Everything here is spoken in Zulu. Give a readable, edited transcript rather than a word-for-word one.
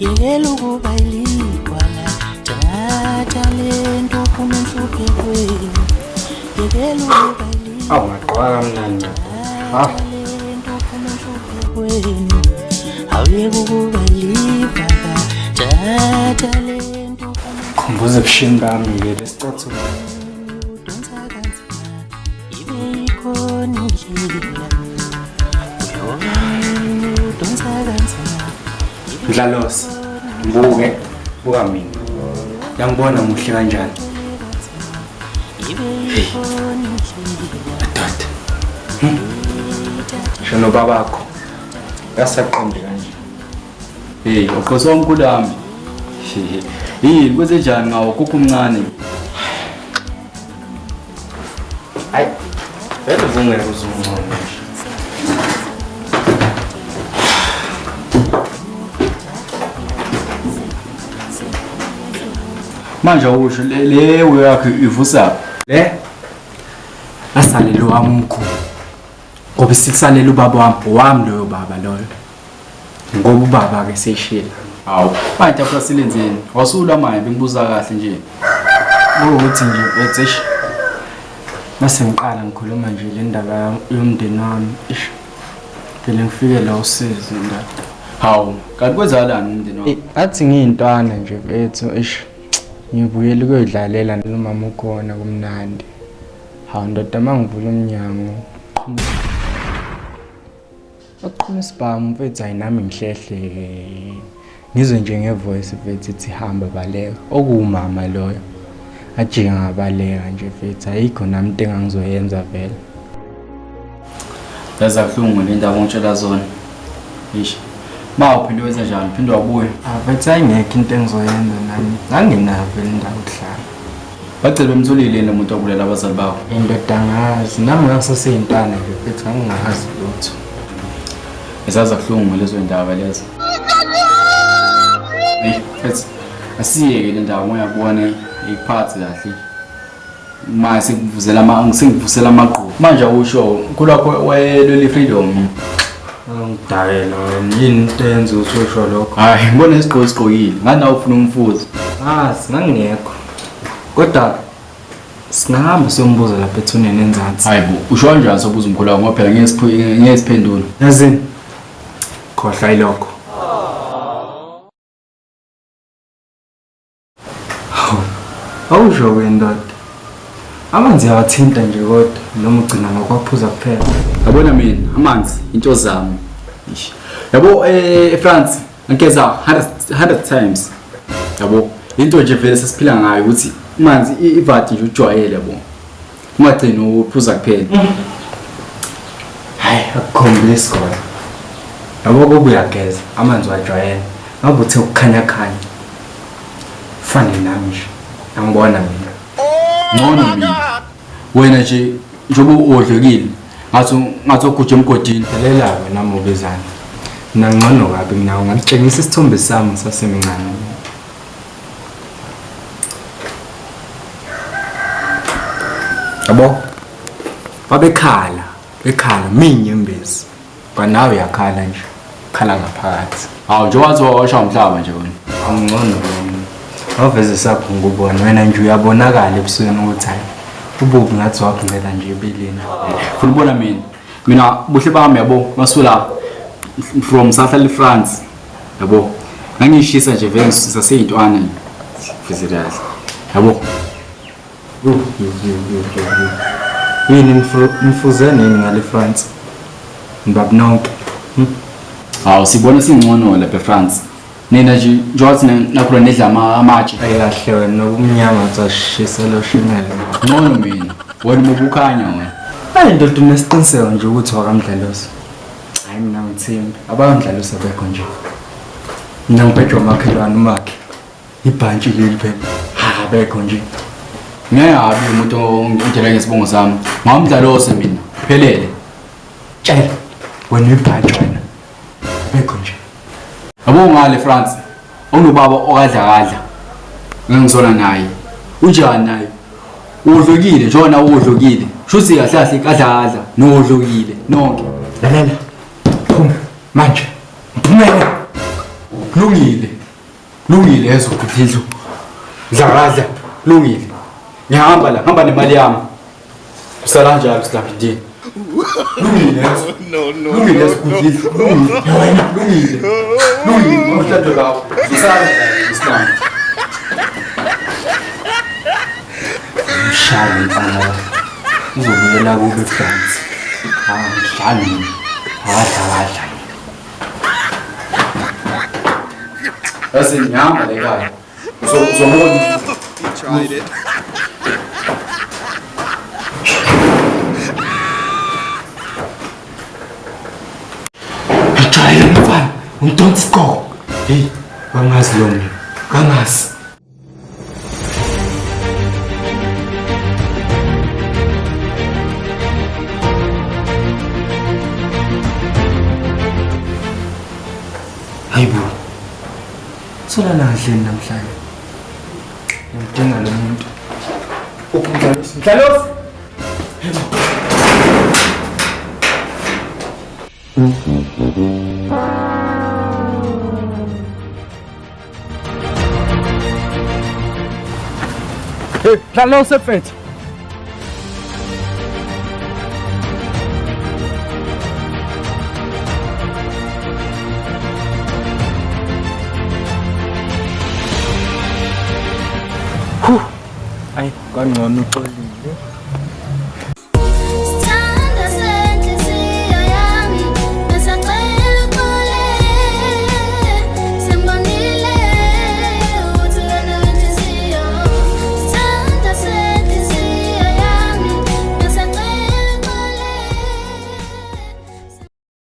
Yekela ukuba iligwala, thatha lento uphume enhluphekweni. Yekela ukuba iligwala. Awu ngagqoka kamnandi. Ha. Lento uphume enhluphekweni. Awuyeke ukuba livaka, thatha lento uphume Khumbuza ebushini bami-ke lesicathulo. udonsa kanzima, ibe ikhona indlela. Uyoba nini udonsa kanzima, ibe Mdlalose, mbuke, buka mina. Yangibona muhle kanjani. ibe ikhona indlela. Madoda. Sho nobabakho. Yasaqonde kanje. Hey, uqoso omkhulu wami. Yini kwenzenjani ngawo kuku omncane? Hayi. Vele uzungeke uzungcono nje. Manje awusho le le yakho ivusa. Le asalele wami umkhulu. Ngoba sisalele ubaba wami, wami loyo baba loyo. Ngoba ubaba ke seshila. Hawu, manje tafula silenzeni? Wasula manje bengibuza kahle nje. Ukuthi nje ethi eish. Mase ngiqala ngikhuluma nje le ndaba yomndeni wami. Eish. Vele ngifike la usizi ndaba. Hawu, kanti kwenzakalani umndeni wakho? Athi ngiyintwana nje mfethu eish. Ngibuyele ukuyodlalela nomama ukhona kumnandi. Hawu ndoda mangivula umnyango. Aqhuma isibhamu mfethu, hayi nami ngihlehle. Ngizwe nje ngevoice mfethu ithi hamba baleka. Okuwumama loyo. Ajike ngabaleka nje mfethu, ayikho nami into engangizoyenza vele. Yaza kuhlungu le ndaba ongitshela zona. Eish. Ma uphinde wenza njani? Uphinde wabuya. Ah mfethu ayingekho into engizoyenza nami. Ngangenayo vele indawo yokuhlala. Bagcine bemtholile yini lo muntu obulala abazali bakho? Indoda angazi, nami ngangisaseyintwana nje mfethu ngangingazi lutho. Ngisaza kuhlungu lezo ndaba lezo. Hey, mfethu, asiyeke le ndaba ngoyabona ikuphathi kahle. Manje sekuvuzela ama sengivusela amagqubu. Manje awusho umkhulu wakho wayelwela freedom. Angidakela wena, yini into eyenza ukuthi usho lokho? Hayi, ngibona isigqoko esigqokile. Ngani nawe ufuna umfuzi? Ngazi, ngangingekho. Kodwa singahamba siyombuza lapha ethuneni enzansi. Hayi bo, usho kanjani sobuza umkhulu wakho ngoba phela ngeke siphendule. Yazini, khohlwa yilokho. Hawu, awusho ke ndoda. Amanzi awathinta nje kodwa noma ugcina ngokwaphuza kuphela. Yabona mina amanzi into zami. Eish. Yabo eFrance ngigeza 100 times. Yabo into nje vele sesiphila ngayo ukuthi amanzi ivati nje ujwayele yabo. Ungagcini uphuza kuphela. Hayi, akukhombisi kona. Yabo kuba uyageza, amanzi wajwayele. Ngabe uthe ukukhanya khanya. Fane nami nje. Angibona mina. Ngcono mina. Wena nje njengoba uwodlekile ngathi ngathi oguje emgodini. Lalela wena Mubizana. Mina ngcono kabi kunawe, ngakutshengisa isithombe sami ngisasemncane. Yabo? Babekhala, bekhala minyembezi. Kwanawe uyakhala nje. Khala ngaphakathi. Hawu nje wathi wawasha umhlaba nje wena. Awungcono wena. Awuveze sakho ngikubona wena nje uyabonakala ebusweni ukuthi hayi ububi ngathi wakuncela nje ebeleni. Funa ubona mina. Mina buhle bami yabo masula from sahlala eFrance. Yabo. Ngangishisa nje vele ngisaseyintwana nje. Veze kahle. Yabo. Yini nifuze nini ngale France? Nibab nonke. Hawu sibona singcono lapha eFrance. Nina nje njengoba thina nakhula nidla amatshe. Ayi kahle wena okumnyama uthashisela ushimele. Ngcono mina. Wena umubukhanya wena. Hayi ndoda unesiqiniseko nje ukuthi wakamdlalosi. Hayi mina ngithembi. Abakamdlalosi abekho nje. Mina ngibhejwa umakhelwane umakhe. Ibhantshi leli phela. Ha abekho nje. Ngeke abe umuntu ongitshela ngesibongo sami. Ngawumdlalose mina. Phelele. Tshela wena uyibhantshi wena. Abekho nje. Yabo ngale France. Onobaba okadla kadla. Ngangizona naye. Unjani naye? Udlukile njona udlukile. Shuthi kahle kahle kadla kadla nodlukile nonke. Lalela. Phuma manje. Phumela. Kulungile. Lungile yezo Gudidlu. Dlakadla, lungile. Ngihamba la, hamba nemali yami. Usala kanjalo silaphi. Lungile yezo. No, no, Lungile yezo no, no. Gudidlu. Lungile. Lungile. Lungile, umhlanje lakho. Usala kanjalo Islam. Mshaya mfana. Uzobuyela kube France. Ah, mdlali. Adla adla. Yazi ngihamba la ekhaya. Uzobona. He tried it. Ngijwayele mfana, ngidonsa isigqoko. Hey, kangazi lo mina. Kangazi. Hayibo. Solala kahle namhlanje. Ngidinga lo muntu. Uphi Mdlalosi? Mdlalosi! Hey, Mdlalosi mfethu. Ayi, kwangcono uxolile.